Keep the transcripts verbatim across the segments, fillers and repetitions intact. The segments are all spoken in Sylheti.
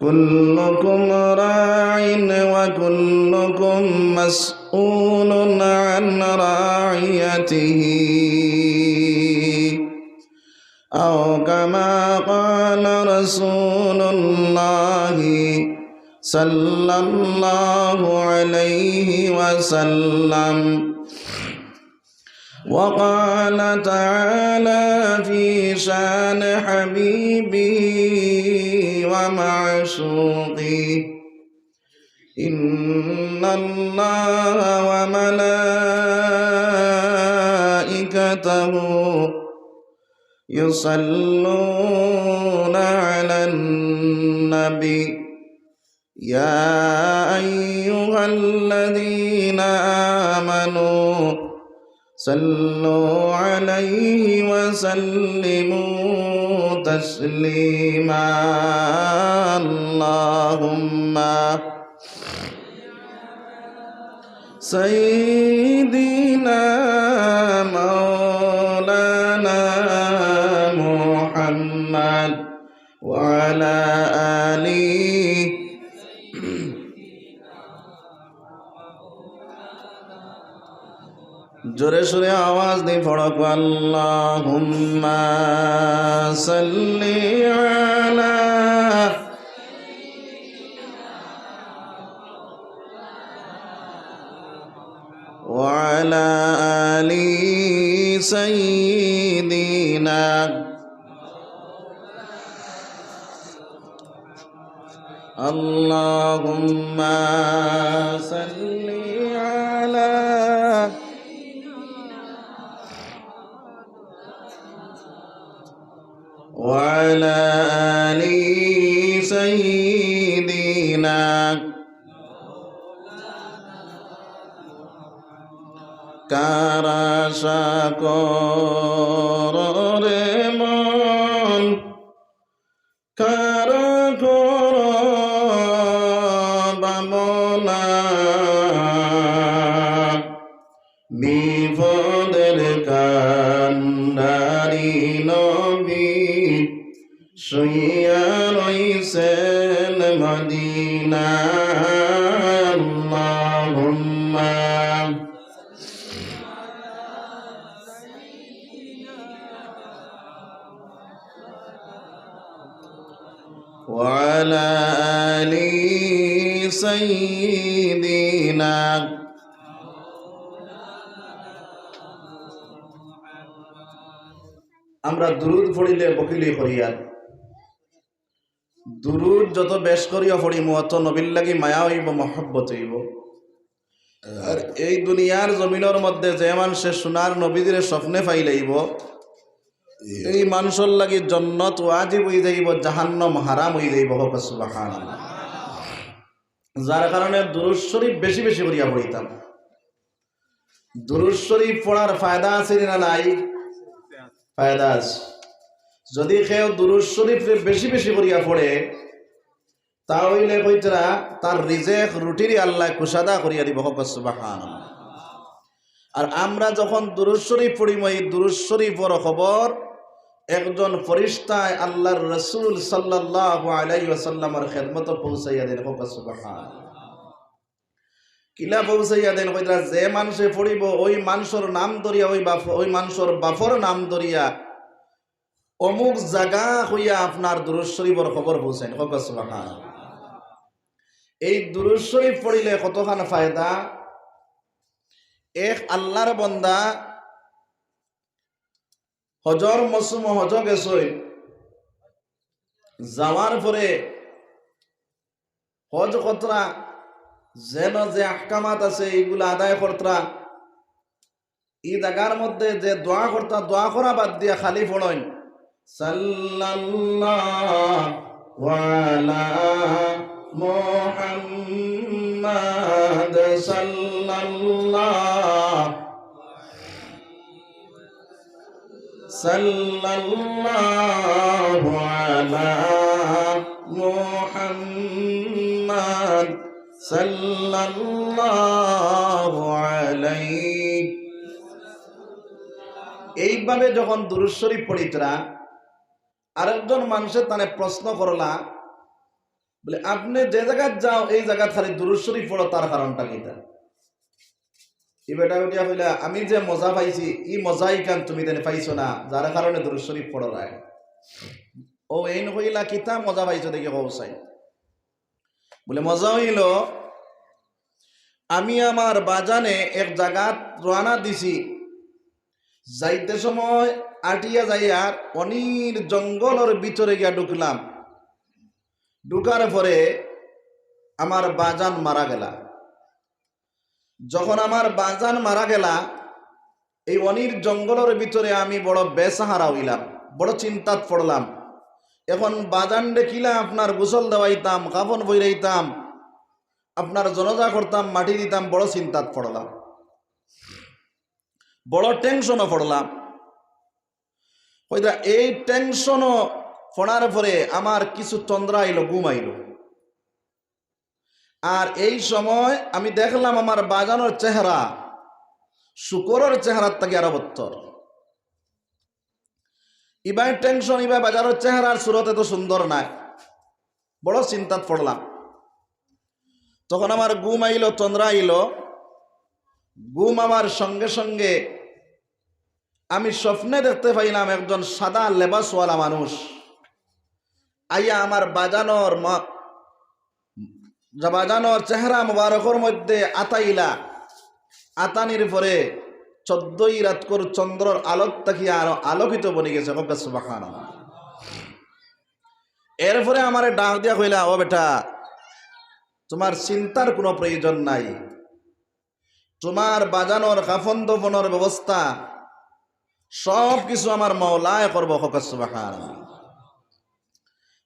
كلكم راع وكلكم مسؤول عن رعيته. أو كما قال رسول الله صلى الله عليه وسلم. وقال تعالى في شان حبيبه ومعشوقه: إن الله وملائكته يصلون على النبي، يا أيها الذين آمنوا صلوا عليه وسلموا تسليما. اللهم سيدنا مولانا محمد وعلى آله. জোরে সোরে আওয়াজ দি পড়ো, اللهم صل على وعلى آل سيدنا. اللهم صل على وعلى آل سيدنا. কার আশা করো রে মন, কার করো ভাবনা। বিপদের কান্ডারি নবী শুইয়া রইছেন মদিনায়। اللهم وعلى آل سيدنا. আমরা দুরুদ পড়িলে বকিলি করিয়ার। দুরুদ যত বেশ করিয়া পড়িমু, অত নবীর লাগি মায়া অইবো, মহব্বত অইবো। আর এই দুনিয়ার জমিনর মধ্যে যে মানষে সোনার নবীজিরে স্বপ্নে পাইলাইবো, এই মানষর লাগি জন্নত ওয়াজিব অইযাইবো, জাহান্নাম হারাম অইযাইবো। কউক্কা সুবহানাল্লাহ। যার কারণে দুরুদ শরীফ বেশি বেশি করিয়া পড়িতাম। দুরুদ শরীফ পড়ার ফায়দা আছে নি না নাই? ফায়দা আছে। যদি কেউ দুরুদ শরীফরে বেশি বেশি করিয়া পড়ে, তা অইলে কইতরা তার রিজেক রুটিরে আল্লায় কুশাদা করিয়া দিবো। কউক্কা সুবহানাল্লাহ। আর আমরা যখন দুরুদ শরীফ পড়িমু, এই দুরুদ শরীফর খবর একজন ফিরিস্তায় আল্লার রাসুল সাল্লাল্লাহু আলাইহি ওয়াসাল্লামর খেদমতো পৌঁছাইয়া দেন। কউক্কা সুবহানাল্লাহ। কিলা পৌঁছাইয়া দেন? কইতরা, যে মানষে পড়িবো, ওই মানষর নাম ধরিয়া, ওই বাফ-, ওই মানষর বাফর নাম ধরিয়া, অমুক জাগা কইয়া আপনার দুরুদ শরীফর খবর পৌঁছাইন। কউক্কা সুবহানাল্লাহ। এই দুরুদ শরীফ পড়িলে কতখান ফায়দা। এক আল্লার বন্দা হজর মৌসুমো হজো গেছইন, যাওয়ার পরে হজ করতরা, যেন যে আহকামাত আছে, ইগুলা আদায় করতরা। ই জাগার মধ্যে যে দোয়া করতা, দোয়া করা বাদ দিয়া খালি পড়ইন, সাল্লাল্লাহু আলা মুহাম্মাদ, সাল্লাল্লাহু সাল্লাল্লাহু আলা মুহাম্মাদ সাল্লাল্লাহু আলাইহি। এইভাবে যখন দুরুদ শরীফ পড়িতরা, আরেকজন মানষে তানে প্রশ্ন করলা, বলে, "আপনে যে জাগাত যাও, এই জাগাত খালি দুরুদ শরিফ পড়ো, তার কারণটা কিতা?" ই বেটা উঠিয়া কইলা, "আমি যে মজা পাইছি, ই মজা ইখান তুমি তাইন পাইছো না, যার কারণে দুরুদ শরিফ পড়ো না।" ও এইন কইলা, "কিতা মজা পাইছো দেখি কও চাই।" বলে, "মজা অইলো, আমি আমার বাজানে এক জাগাত রওয়ানা দিছি, যাইতে সময় আটিয়া যাইয়ার অনির জঙ্গলর ভিতরে গিয়া ঢুকলাম, ঢুকার পরে আমার বাজান মারা গেলা। যখন আমার বাজান মারা গেলা, এই অনির জঙ্গলর ভিতরে আমি বড় বেসাহারা অইলাম, বড় চিন্তাত পড়লাম। এখন বাজানরে কিলা আপনার গোসল দেওয়াইতাম, কাফন পইরাইতাম, আপনার জনাজা করতাম, মাটি দিতাম, বড় চিন্তাত পড়লাম, বড় টেনশনো পড়লাম।" কইরা, এই টেনশনো পড়ার পরে আমার কিছু তন্দ্রা আইলো, ঘুম আইলো। আর এই সময় আমি দেখলাম আমার বাজানর চেহারা শুকরর চেহারার থাকি আরো বত্তর। ইবায় টেনশন, ইবায় বাজানর চেহারার সুরত এত সুন্দর নায়, বড় চিন্তাত পড়লাম। তখন আমার ঘুম আইলো, তন্দ্রা আইলো। ঘুম আমার সঙ্গে সঙ্গে আমি স্বপ্নে দেখতে পাইলাম একজন সাদা লেবাসওয়ালা মানুষ আইয়া আমার বাজানর মা-, যা বাজানর চেহারা মোবারকর মধ্যে আতাইলা, আতানির পরে চোদ্দই রাতকর চন্দ্রর আলোক থাকি আরো আলোকিত বনি গেছে। কউক্কা সুবহানাল্লাহ। এরপরে আমারে ডাক দিয়া কইলা, "ও বেটা, তোমার চিন্তার কোনো প্রয়োজন নাই, তোমার বাজানর কাফন দফনর ব্যবস্থা সব কিছু আমার মওলায় করবো।" কউক্কা সুবহানাল্লাহ।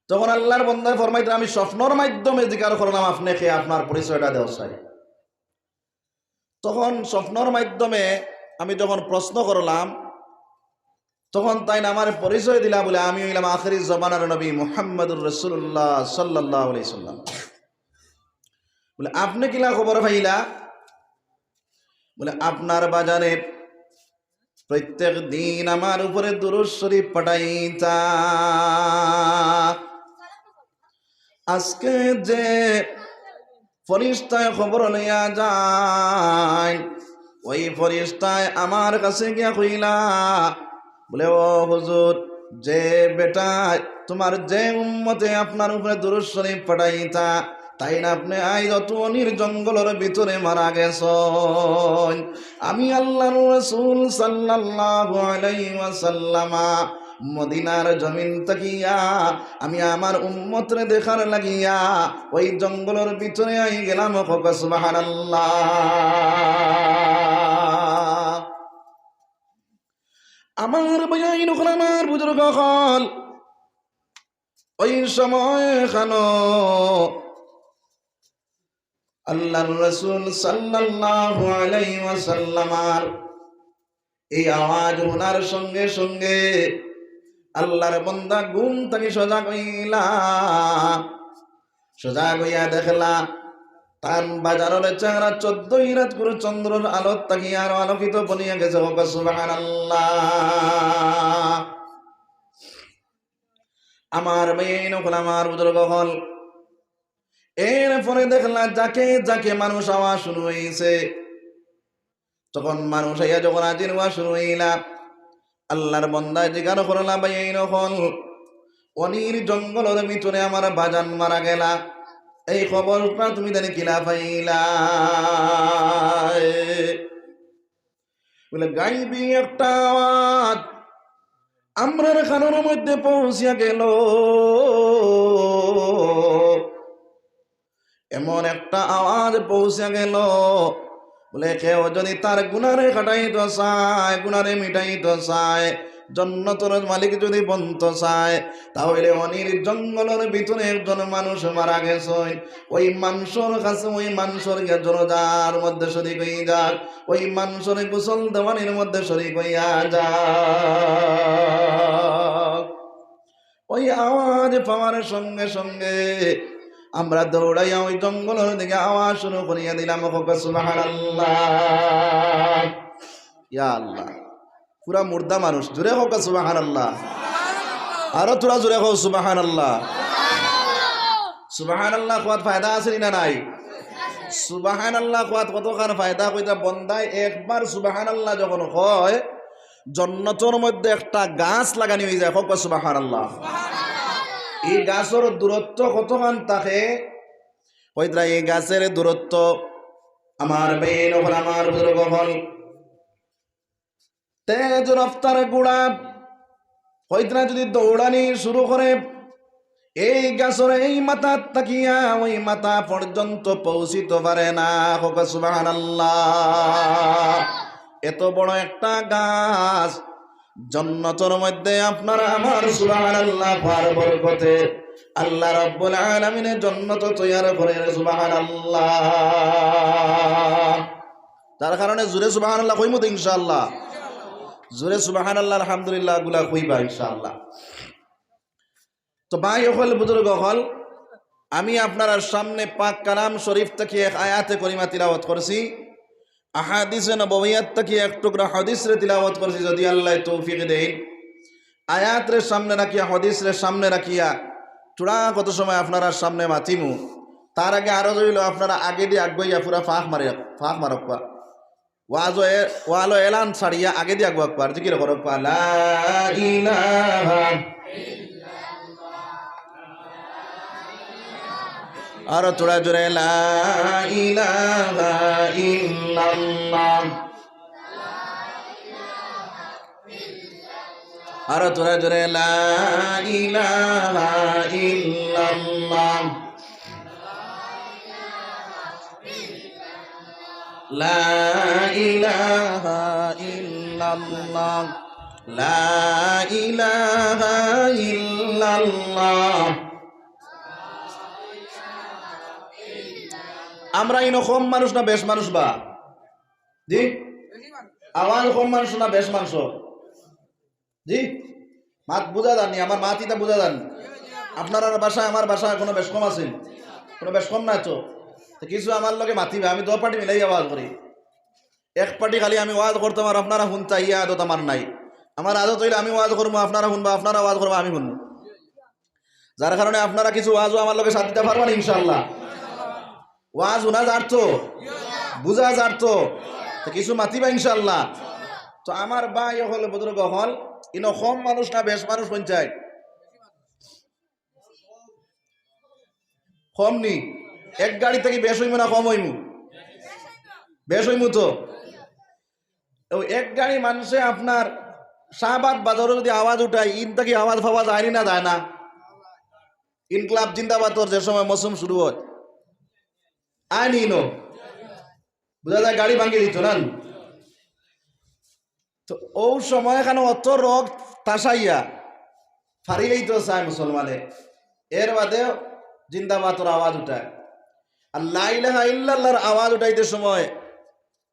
তখন আল্লাহর বন্দায় ফরমাইতা, "আমি স্বপ্নর মাধ্যমে জিকার করলাম, আপনে কে, আপনার পরিচয়টা দেও চাই।" তখন স্বপ্নর মাধ্যমে আমি যখন প্রশ্ন করলাম, তখন তাইন আমারে পরিচয় দিলা, বলে, "আমি অইলাম আখেরি জমানার নবী মুহাম্মাদুর রাসূলুল্লাহ সাল্লাল্লাহু আলাইহি সাল্লাম।" বলে, "আপনে কিলা খবর পাইলা?" বলে, "আপনার বাজানে প্রত্যেক দিন আমার উপরে দুরুদ শরিফ পাঠাইতা। আজকে যে ফিরিস্তায় খবর লইয়া যাইন, ওই ফিরিস্তায় আমার কাছে গিয়া কইলা, বলে, 'ও হুজুর, যে বেটায় তোমার যে উম্মতে আপনার উপরে দুরুদ শরিফ পাঠাইতা, তাইন আপনে আইজ অত অনির জঙ্গলর ভিতরে মারা গেছইন।' আমি আল্লাহর রাসূল সাল্লাল্লাহু আলাইহি ওয়াসাল্লামা মদিনার জমিন থাকিয়া আমি আমার উম্মতরে দেখার লাগিয়া ওই জঙ্গলর ভিতরে আই গেলাম। কউক্কা সুবহানাল্লাহ। আমার ভাইয়াইন অকল, আমার বুজুর্গ অকল, ওই সময় খানো আল্লাহর রাসূল সাল্লাল্লাহু আলাইহি ওয়াসাল্লামর এই আওয়াজ হুনার সঙ্গে সঙ্গে আল্লাহর বন্দা ঘুম থাকি সজাগ অইলা। সজাগ অইয়া দেখলা, তান বাজানর চেহারা চোদ্দই রাতকুর চন্দ্রর আলোর থাকি আরো আলোকিত বনিয়া গেছে। কউক্কা সুবহানাল্লাহ। আমার ভাইয়াইন অকল, আমার বুজুর্গ অকল, এরপরে দেখলা ঝাঁকে ঝাঁকে মানুষ আওয়া শুরু অইছে। তখন মানুষ আইয়া যখন হাজির অওয়া শুরু অইলা, আল্লাহর বন্দায় জিকার করলা, "ভাইয়াইন অকল, অনির জঙ্গলর ভিতরে আমার বাজান মারা গেলা, এই খবরটা তুমি তাইন কিলা পাইলা?" বলে, গাইবি একটা আওয়াজ আমরার কানর মধ্যে পৌঁছিয়া গেল, এমন একটা আওয়াজ পৌঁছিয়া গেল, বলে, কেউ যদি তার গুনারে কাটাইতো চায়, গুনারে মিটাইতো চায়, জন্নতর মালিক যদি বনতো চায়, তাহলে অনির জঙ্গলর ভিতরে একজন মানুষ মারা গেছইন, ওই মানুষর কাছে, ওই মানুষর গিয়া জনাজার মধ্যে শরিক অই যাক, ওই মানুষরে গোসল দেওয়ানির মধ্যে শরিক অইয়া যাক। ওই আওয়াজ পাওয়ার সঙ্গে সঙ্গে আমরা দৌড়াইয়া ওই জঙ্গলর দিকে আওয়া শুরু করিয়া দিলাম। কউক্কা সুবহানাল্লাহ। ইয়া আল্লাহ, পুরা মুর্দা মানুষ, জোরে কউক্কা সুবহানাল্লাহ। আরো থুড়া জোরে কও সুবহানাল্লাহ। সুবহানাল্লাহ কওয়াত ফায়দা আছে নি না নাই? সুবহানাল্লাহ কওয়াত কতখান ফায়দা কইতা, বন্দায় একবার সুবহানাল্লাহ যখন কয়, জন্নতর মধ্যে একটা গাছ লাগানি অইযায়। কউক্কা সুবহানাল্লাহ। ই গাছর দূরত্ব কতখান থাকে? কইতরা ই গাছর দূরত্ব, আমার বেইন অকল, আমার বুজুর্গ অকল, তেজ রফতার ঘোড়া কইতরা যদি দৌড়ানি শুরু করে, এই গাছর এই মাথাত থাকিয়া ওই মাথা পর্যন্ত পৌঁছিত পারে না। কউক্কা সুবহানাল্লাহ। এত বড় একটা গাছ, জন্নতর মধ্যে আপনার আমার সুবহানাল্লাহ কওয়ার বরকতে আল্লাহ রাব্বুল আলামিনে জন্নত তৈয়ার করে। সুবহানাল্লাহ। যার কারণে জোরে সুবহানাল্লাহ কইমু তো ইনশাআল্লাহ। জোরে সুবহানাল্লাহ, আলহামদুলিল্লাহ গুলা কইবা ইনশাআল্লাহ। তো ভাই অকল, বুজুর্গ অকল, আমি আপনারার সামনে পাক কালাম শরীফ থাকি এক আয়াতে করিমা তিলাওয়াত করছি, আহাদিসে নববিয়াত থাকি এক টুকরা হাদিসরে তিলাওয়াত করছি। যদি আল্লায় তৌফিক দেইন, আয়াতরে সামনে রাখিয়া, হাদিসরে সামনে রাখিয়া, থুড়া কত সময় আপনারার সামনে মাতিমু। তার আগে আরজ অইলো, আপনারা আগেদি আগুয়াইয়া পুরা ফাঁক মারি, ফাঁক মারউক্কা। ওয়াজো এ-, ওয়ালো এলান ছাড়িয়া আগেদি আগুয়াউক্কা, আর জিকির করউক্কা, লা ইলাহা। আরো থুড়া জোরে, লা ইলাহা ইল্লাল্লাহ। আরো থুড়া জোরে, লা ইলাহা ইল্লাল্লাহ। লা ইলাহা ইল্লাল্লাহ, লা ইলাহা ইল্লাল্লাহ। আমরা ইনো কম মানুষ না বেশ মানুষ বা? জি? আওয়াজ কম মানুষ না বেশ মানুষ? জি? মাত বুজা যার নি? আমার মাত ইতা বুজা যার নি? আপনারার ভাষা, আমার ভাষা কুনু বেশ কম আছে নি? কুনু বেশ কম নাই তো? তো কিছু আমার লগে মাতিবা, আমি দুই পার্টি মিলাই আওয়াজ করি। এক পার্টি খালি আমি ওয়াজ করতাম আর আপনারা হুনতা, ই আদত আমার নাই। আমার আদত অইলে আমি ওয়াজ করমু, আপনারা হুনবা, আপনারা ওয়াজ করবা, আমি হুনমু। যার কারণে আপনারা কিছু ওয়াজো আমার লগে সাথ দিতা পারবা নি ইনশাআল্লাহ? ওয়াজ হুনা যার তো, বুজা যার তো, তো কিছু মাতিবা ইনশাআল্লাহ। তো আমার ভাই অকল, বুজুর্গ অকল, ইনো কম মানুষ না বেশ মানুষ পঞ্চায়েত? কম নি? এক গাড়ি থাকি বেশ অইমু না কম অইমু? বেশ অইমু তো। তো এক গাড়ি মানষে আপনার শাহবাগ বাজারো যদি আওয়াজ উঠায়, ইন থাকি আওয়াজ পাওয়া যায় নি না যায় না? ইনকিলাব জিন্দাবাদর যে সময় মৌসুম শুরু অয়, আয় নি ইনো? বুজা যায় গাড়ি ভাঙ্গি দিত না নি? তো অউ সময় এখানো অত রগ তাসাইয়া ফারিলেই তো চায় মুসলমানে, এর বাদে জিন্দাবাদর আওয়াজ উঠায়। আর লা ইলাহা ইল্লাল্লাহর আওয়াজ উঠাইতে সময়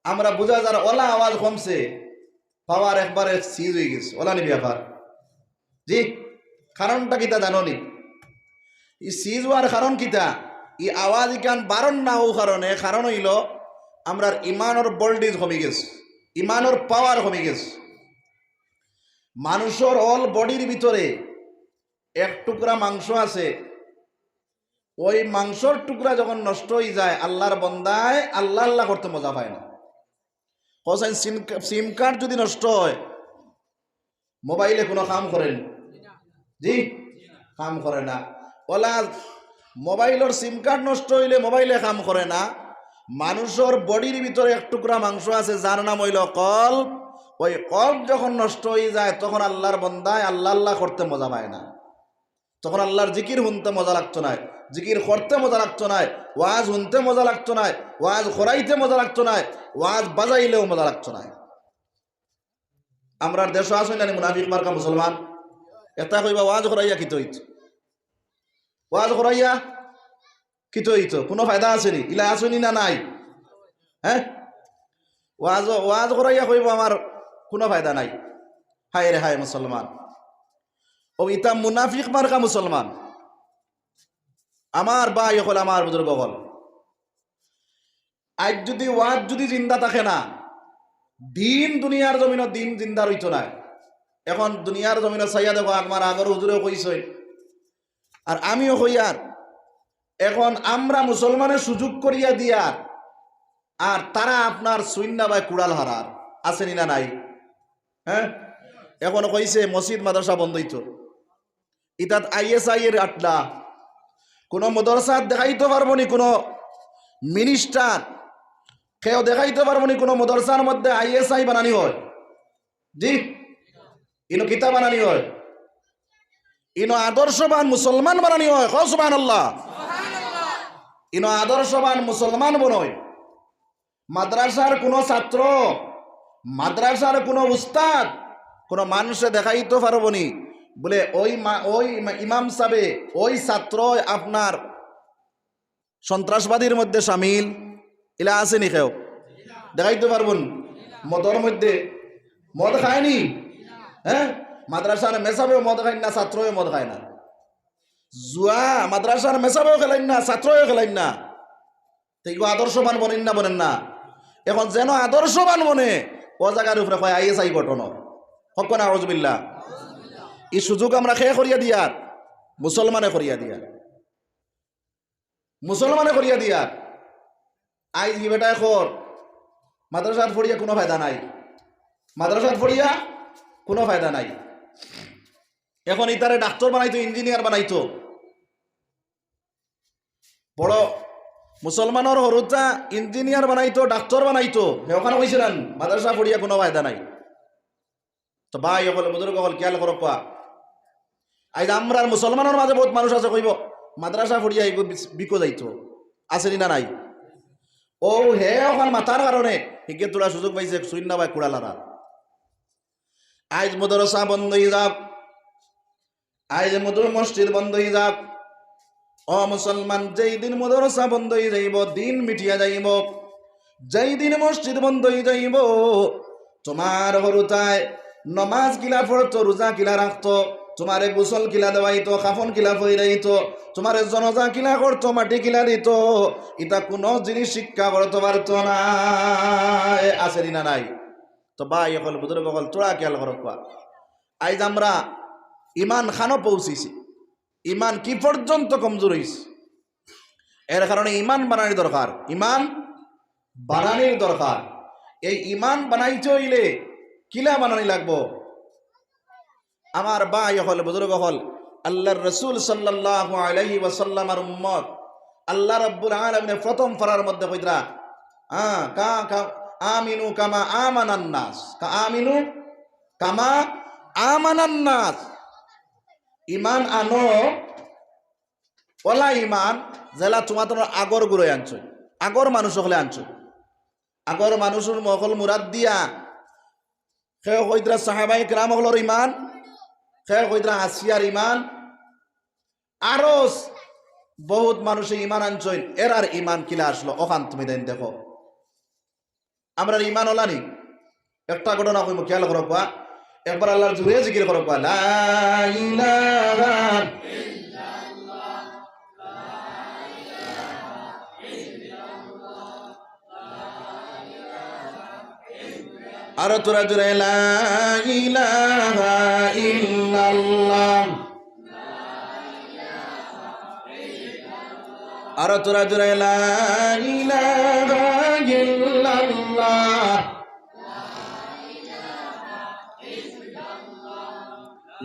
আমরা বুজা যার অলা আওয়াজ কমছে, পাওয়ার একবারে সিজ অইগেছে, অলা নি ব্যাপার। জি, কারণটা কিতা জানো নি? ই সিজ অওয়ার কারণ কিতা? ই আওয়াজ ইখান বারর না অউ কারণে, কারণ অইলো আমরার ইমানর ভোল্টেজ কমিগেছে, ইমানর পাওয়ার কমিগেছে। মানুষর অল বডির ভিতরে এক টুকরা মাংস আছে, ওই মাংসর টুকরা যখন নষ্ট অইযায়, আল্লাহর বন্দায় আল্লাহ আল্লাহ করতে মজা পায় না। কছাইন সিম, সিম কার্ড যদি নষ্ট অয়, মোবাইলে কুনু কাম করে নি? জি, কাম করে না। অলা মোবাইলর সিম কার্ড নষ্ট অইলে মোবাইলে কাম করে না। মানুষর বডির ভিতরে এক টুকরা মাংস আছে, যার নাম অইলো কলব। ওই কলব যখন নষ্ট অইযায়, তখন আল্লাহর বন্দায় আল্লাহ আল্লাহ করতে মজা পায় না। তখন আল্লাহর জিকির হুনতে মজা লাগতো নায়, জিকির করতে মজা লাগতো নায়, ওয়াজ হুনতে মজা লাগতো নায়, ওয়াজ করাইতে মজা লাগতো নায়, ওয়াজ বাজাইলেও মজা লাগতো নায়। আমরার দেশো আছইন না নি মুনাফিক মার্কা মুসলমান? এতা কইবা, "ওয়াজ করাইয়া কিতা অইতো? ওয়াজ করাইয়া কিতা অইতো? কুনু ফায়দা আছে নি? ইলা আছইন নি না নাই?" হ্যাঁ? ওয়াজ, ওয়াজ করাইয়া কইবো, "আমার কুনু ফায়দা নাই।" হায় রে হায় মুসলমান। অউ ইতা মুনাফিক মার্কা মুসলমান। আমার ভাই অকল, আমার বুজুর্গ অকল, আইজ যুদি ওয়াজ যুদি জিন্দা থাকে না, দিন দুনিয়ার জমিনো দিন জিন্দা রইতো নায়। এখন দুনিয়ার জমিনো চাইয়া দেখো, আমার আগর হুজুরেও কইছইন, আর আমিও কইয়ার, এখন আমরা মুসলমানে সুযোগ করিয়া দিয়ার, আর তারা আপনার সুইন্না বায় কুড়াল হারার, আছে নি না নাই? হ্যাঁ, এখন কইছে মসজিদ মাদ্রাসা বন্ধ অইতো, ইতাত আইএসআই এর আড্ডা। কোনো মাদ্রাসাত দেখাইতো পারবো নি কোনো মিনিস্টার, কেউ দেখাইতো পারবো নি কোনো মাদ্রাসার মধ্যে আইএসআই বানানি হয়? জি, ইনো কিতা বানানি হয়? ইনো আদর্শবান মুসলমান বানানি হয়। কও সুবহানাল্লাহ। ইনো আদর্শবান মুসলমান বনয়। মাদ্রাসার কোনো ছাত্র, মাদ্রাসার কোনো উস্তাদ, কোনো মানুষে দেখাইতো পারবো নি বুলে ওই মা-, ওই ইমা-, ইমাম সাবে, ওই ছাত্র আপনার সন্ত্রাসবাদীর মধ্যে সামিল, ইলা আছে নি কেউ? দেখাইতো পারবো নি? মদর মধ্যে মদ খায় নি? হ্যাঁ, মাদ্রাসার মেসাবেও মদ খায় না, ছাত্রও মদ খায় না। জুয়া মাদ্রাসার মেসাবেও খেলাইন না, ছাত্রও খেলাইন না। তে ইগু আদর্শবান বনেন না, বনেন না? এখন যেন আদর্শবান বনে, ও জাগার উপরে কয় আইএসআই গঠন। হক না আউজুবিল্লাহ। এই সুযোগ আমরা কে করিয়া দিয়ার? মুসলমানে করিয়া দিয়ার। মুসলমানে করিয়া দিয়ার। আইজ কি বেটায় কর, মাদ্রাসাত পড়িয়া কোনো ফায়দা নাই, মাদ্রাসাত পড়িয়া কোনো ফায়দা নাই। এখন ইতারে ডাক্তার বানাইতো, ইঞ্জিনিয়ার বানাইতো, বড় মুসলমানর হরুতা ইঞ্জিনিয়ার বানাইতো, ডাক্তার বানাইতো, হে ওখানে কইছিলেন মাদ্রাসা পড়িয়া কোনো ফায়দা নাই। তো ভাই অকল, বুজুর্গ অকল, খেয়াল করো কোয়া। আইজ আমরার মুসলমানর মাঝে বহুত মানুষ আছে কইবো, মাদ্রাসা পড়িয়া এগু বিক-, বিকো যাইতো, আছে নি না নাই? ও হে ওখান মাতার কারণে হিগে তোরা সুযোগ পাইছে, সুইন্না বায় কুড়াল হারার। আইজ মাদ্রাসা বন্ধ হয়ে যাক, আইজ মধুর মসজিদ বন্ধ হয়ে যাক। ও মুসলমান, যেই দিন মাদ্রাসা বন্ধ হয়ে যাইব, দিন মিটিয়া যাইব, যেই দিন মসজিদ বন্ধ হয়ে যাইব, তোমার হরুতায় নমাজ কিলা পড়তো, রোজা কিলা রাখতো, তোমারে গোসল কিলা দেওয়াইতো, কাফন কিলা পইরাইতো, তোমারে জনাজা কিলা করতো, মাটি কিলা দিতো, ইতা কোনো জিনিস শিক্ষা করতে পারতো না। এ, আছে নি না নাই? তো ভাই অকল, বুজুর্গ অকল, তোরা খেয়াল করো কোয়া। আইজ আমরা ইমান খানো পৌঁছিছি, ইমান কি পর্যন্ত কমজোর হইছে, এর কারণে ইমান বানানির দরকার, ইমান বানানির দরকার। এই ইমান বানাইতে হইলে কিলা বানানি লাগবো? আমার ভাই অকল, বুজুর্গ অকল, আল্লাহর রসুল সাল্লাল্লাহু আলাইহি ওয়াসাল্লামর উম্মত, আল্লাহ রাব্বুল আলামিনে প্রথম পারার মধ্যে কইতরা, হ্যাঁ, কা-, কা-, আমিনু কামা আমানান নাস, কা-, আমিনু কামা আমানান নাস, ইমান আনো, ওলা ইমান যেলা তোমার আগর গুরুয়ে আনছো, আগর মানুষ অকলে আনছো, আগর মানুষর মকল মুরাদ দিয়া কেউ কইতরা সাহাবায়ে কেরাম অকলর ইমান, কেউ কইতরা আসিয়ার ইমান, আরো বহুত মানুষে ইমান আনছইন, এরার ইমান কিলা আসলো, ওখান তুমি দেন দেখো। আমরার ইমান ওলা নি? একটা ঘটনা কইমু, খেয়াল করো কোয়া, একবার আল্লাহর জুরে জিকির করো কোয়া, লা ইলাহা আরো তোরা জুরে, লা ইলাহা ইল্লাল্লাহ। আরো তোরা জুরে, লা ইলাহা ইল্লাল্লাহ।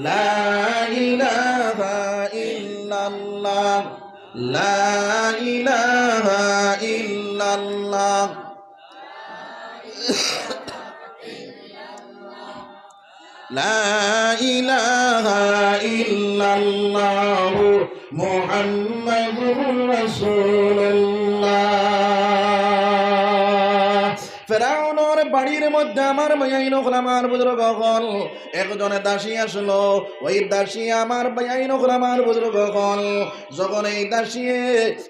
লা ইলাহা ইল্লাল্লাহ, লা ইলাহা ইল্লাল্লাহ, লা ইলাহা ইল্লাল্লাহু মুহাম্মাদুর রাসূলুল্লাহ। ফেরাউনর বাড়ির মধ্যে আমার ভাইয়াইন অকল, আমার বুজুর্গ অকল, একজনে দাসী আসলো। ওই দাসী আমার ভাইয়াইন অকল, আমার বুজুর্গ অকল, যখন এই দাসীয়ে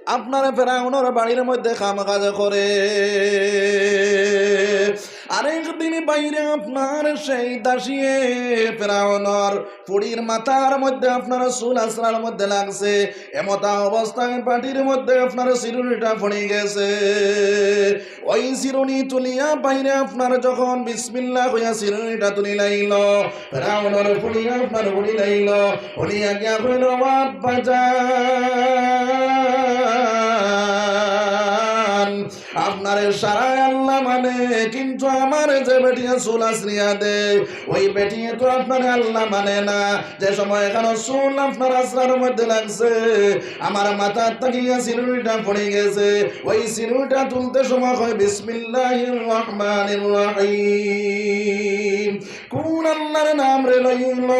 আপনার ফেরাউনর বাড়ির মধ্যে কাম কাজ করে, আরেক দিন বাইরে আপনার সেই দাসীয়ে ফেরাউনর ফুড়ির মাথার মধ্যে আপনার চুল আছড়ার মধ্যে লাগছে, এমতা অবস্থায় পাটির মধ্যে আপনার চিরুনিটা পড়ি গেছে। ওই চিরুনি তুলিয়া বাইরে আপনার যখন বিসমিল্লাহ কইয়া চিরুনিটা তুলি লাইল, ফেরাউনর ফুড়ি আপনার উড়ি লাইল, উড়িয়া গিয়া কইল, "ও আব্বা যান, আপনারে সারায় আল্লাহ মানে, কিন্তু আমারে যে বেটিয়ে চুল আছড়িয়া দেয়, ওই বেটিয়ে তো আপনারে আল্লাহ মানে না। যে সময় এখানো চুল আপনার আছড়ার মধ্যে লাগছে, আমার মাথার থাকিয়া চিরুনিটা পড়ি গেছে, ওই চিরুনিটা তুলতে সময় কয়, "বিসমিল্লাহির রহমানির রহিম।" কোন আল্লাহর নাম রে লইল?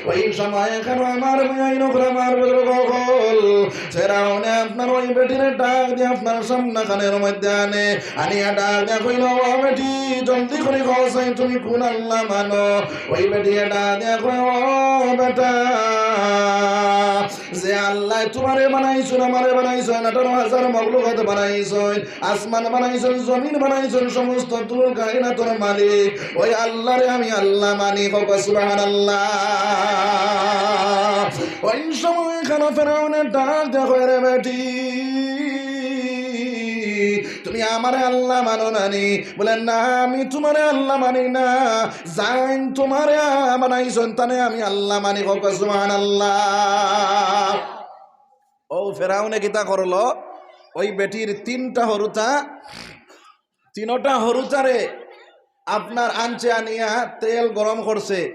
ওই সময় এখানো আমার ভাই অকল, আমার বুজুর্গ অকল, ফেরাউনে আপনার ওই বেটিরে ডাক দিয়া আপনার সামনাখানের মধ্যে আনে, আনিয়া ডাক দিয়া কইল, "ও বেটি, জলদি করি কও চাই, তুমি কোন আল্লাহ মানো?" ওই বেটিয়ে ডাক দিয়া কয়, "ও বেটা, যে আল্লায় তুমারে বানাইছইন, আমারে বানাইছইন, আঠারো হাজার মখলুকাত বানাইছইন, আসমান বানাইছইন, জমিন বানাইছইন, সমস্ত তুল কায়নাতর মালিক, ওই আল্লাহরে আমি আল্লাহ মানি।" কও সুবহানাল্লাহ। ওই সময় এখানো ফেরাউনে ডাক দিয়া কয়, "রে বেটি, তুমি আমারে আল্লাহ মানো না নি?" বলে, "না, আমি তুমারে আল্লাহ মানি না, যেইন তুমারে বানাইছইন তানে আমি আল্লাহ মানি।" কও সুবহানাল্লাহ। ও ফেরাউনে কিতা করলো? ওই বেটির তিনটা হরুতা, তিনটা হরুতারে আপনার আনছে আনিয়া তেল গরম করছে।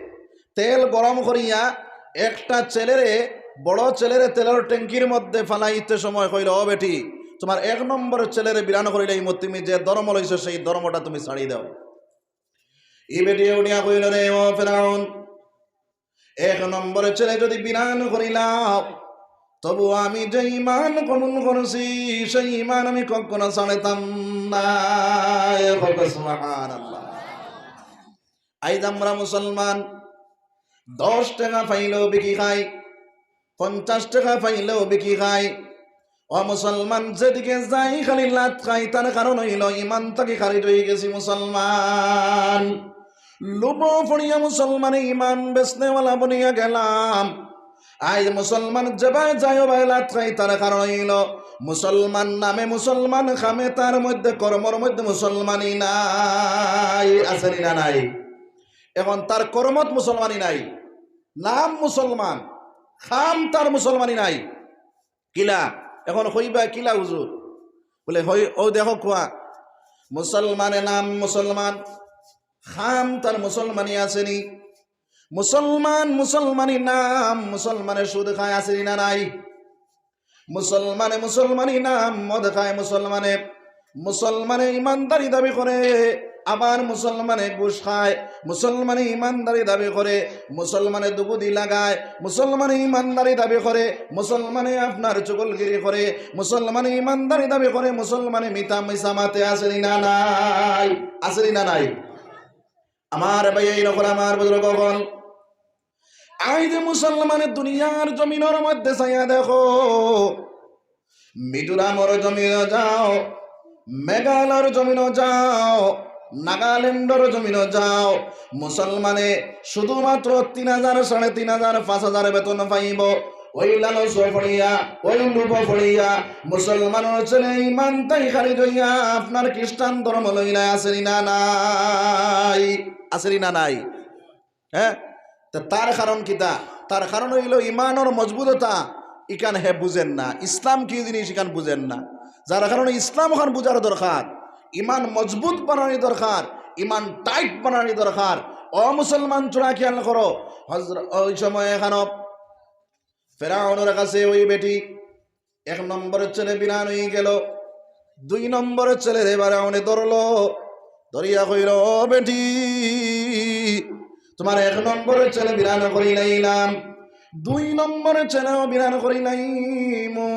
তেল গরম করিয়া একটা ছেলেরে, বড় ছেলেরে তেলর ট্যাঙ্কির মধ্যে ফালাইতে সময় কইল, "ও বেটি, তুমার এক নম্বর ছেলেরে বিরান করিলাইমু, তুমি যে ধর্ম লইছো সেই ধর্মটা তুমি ছাড়ি দাও।" ই বেটিয়ে উঠিয়া কইল, "রে ও ফেরাউন, এক নম্বর ছেলে যদি বিরান করিলাও, তবু আমি যে ইমান কবুল করছি, সেই ইমান আমি কখনো ছাড়তাম না।" কও সুবহানাল্লাহ। আইজ আমরা মুসলমান, দশ টেকা পাইলেও বিকি খাই, পঞ্চাশ টেকা পাইলেও বিকি খাই। ও মুসলমান, যেদিকে যাই খালি লাত খাই, তার কারণ অইল ইমান থাকি খারিজ অইগেছি মুসলমান। লোভ পড়িয়া মুসলমানে ইমান বেচনেওয়ালা বনিয়া গেলাম। আইজ মুসলমান যেবায় যাই ওবায় লাত খাই, তার কারণ অইল মুসলমান নামে মুসলমান, কামে তার মধ্যে, কর্মর মধ্যে মুসলমানি নাই। আছে নি না নাই? এখন তার কর্মত মুসলমানি নাই, নাম মুসলমান, কাম তার মুসলমানি নাই। কিলা? এখন কইবা, "কিলা হুজুর?" বলে, "হই, ও দেখো কুয়া, মুসলমানে নাম মুসলমান, কাম তার মুসলমানি আছে নি? মুসলমান, মুসলমানি নাম, মুসলমানে সুদ খায়, আছে নি না নাই? মুসলমানে মুসলমানি নাম, মদ খায় মুসলমানে, মুসলমানে ইমানদারি দাবি করে, আবার মুসলমানে ঘুষ খায়, মুসলমানে ইমানদারি দাবি করে, মুসলমানে দুগুদি লাগায়, মুসলমানে ইমানদারি দাবি করে, মুসলমানে আপনার চুগলগিরি করে, মুসলমানে ইমানদারি দাবি করে, মুসলমানে মিথ্যা মিছা মাতে, আছে নি না নাই? আছে নি না নাই?" আমার ভাই অকল, আমার বুজুর্গ অকল, আইজ মুসলমানে দুনিয়ার জমিনর মধ্যে চাইয়া দেখো, মিজোরামর জমিনো যাও, মেঘালয়র জমিনো যাও, নাগাল্যান্ডর জমিনো যাও, মুসলমানে শুধুমাত্র তিন হাজার, সাড়ে তিন হাজার, পাঁচ হাজার বেতন পাইব। ওই লালচ পড়িয়া, ওই লোভ পড়িয়া মুসলমানর ছেলে ইমান থাকি খারিজ অইয়া আপনার খ্রিস্টান ধর্ম লইলা, আছে নি না নাই? আছে নি না নাই? হ্যাঁ? তে তার কারণ কিতা? তার কারণ অইল ইমানর মজবুততা, ইখান হে বুঝের না, ইসলাম কি জিনিস ইখান বুঝের না। যার কারণে ইসলাম অখান বুঝার দরকার, ইমান মজবুত বানানি দরকার, ইমান টাইট বানানি দরকার। ও মুসলমান, তোরা খেয়াল করো, হজর-, ওই সময় এখানো ফেরাউনর কাছে ওই বেটি এক নম্বর ছেলে বিরান অইগেল, দুই নম্বর ছেলেরে ফেরাউনে ধরলো, ধরিয়া কইল, "ও বেটি, তুমার এক নম্বর ছেলে বিরান করিলাইলাম, দুই নম্বর ছেলেও বিরান করিলাইমু।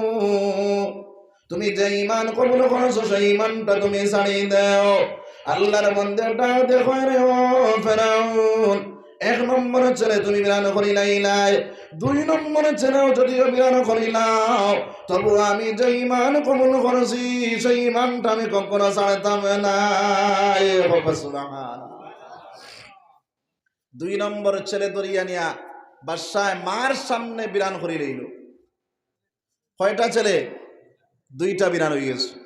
তুমি যে ইমান কবুল করছো, সেই ইমানটা তুমি ছাড়ি দেও।" আল্লাহর বন্দে ডাক দেখো, "রে ও ফেরাউন, এক নম্বর ছেলে তুমি বিরান করিলাইলায়, দুই নম্বর ছেলেও যদিও বিরান করিলাও, তবু আমি যে ইমান কবুল করছি, সেই ইমানটা আমি কখনো ছাড়তাম না।" এ বাবা, সুবহানাল্লাহ। দুই নম্বর ছেলে ধরিয়া নিয়া বাদশায় মার সামনে বিরান করিলাইল। কয়টা ছেলে? দুইটা বিরান অইগেছে।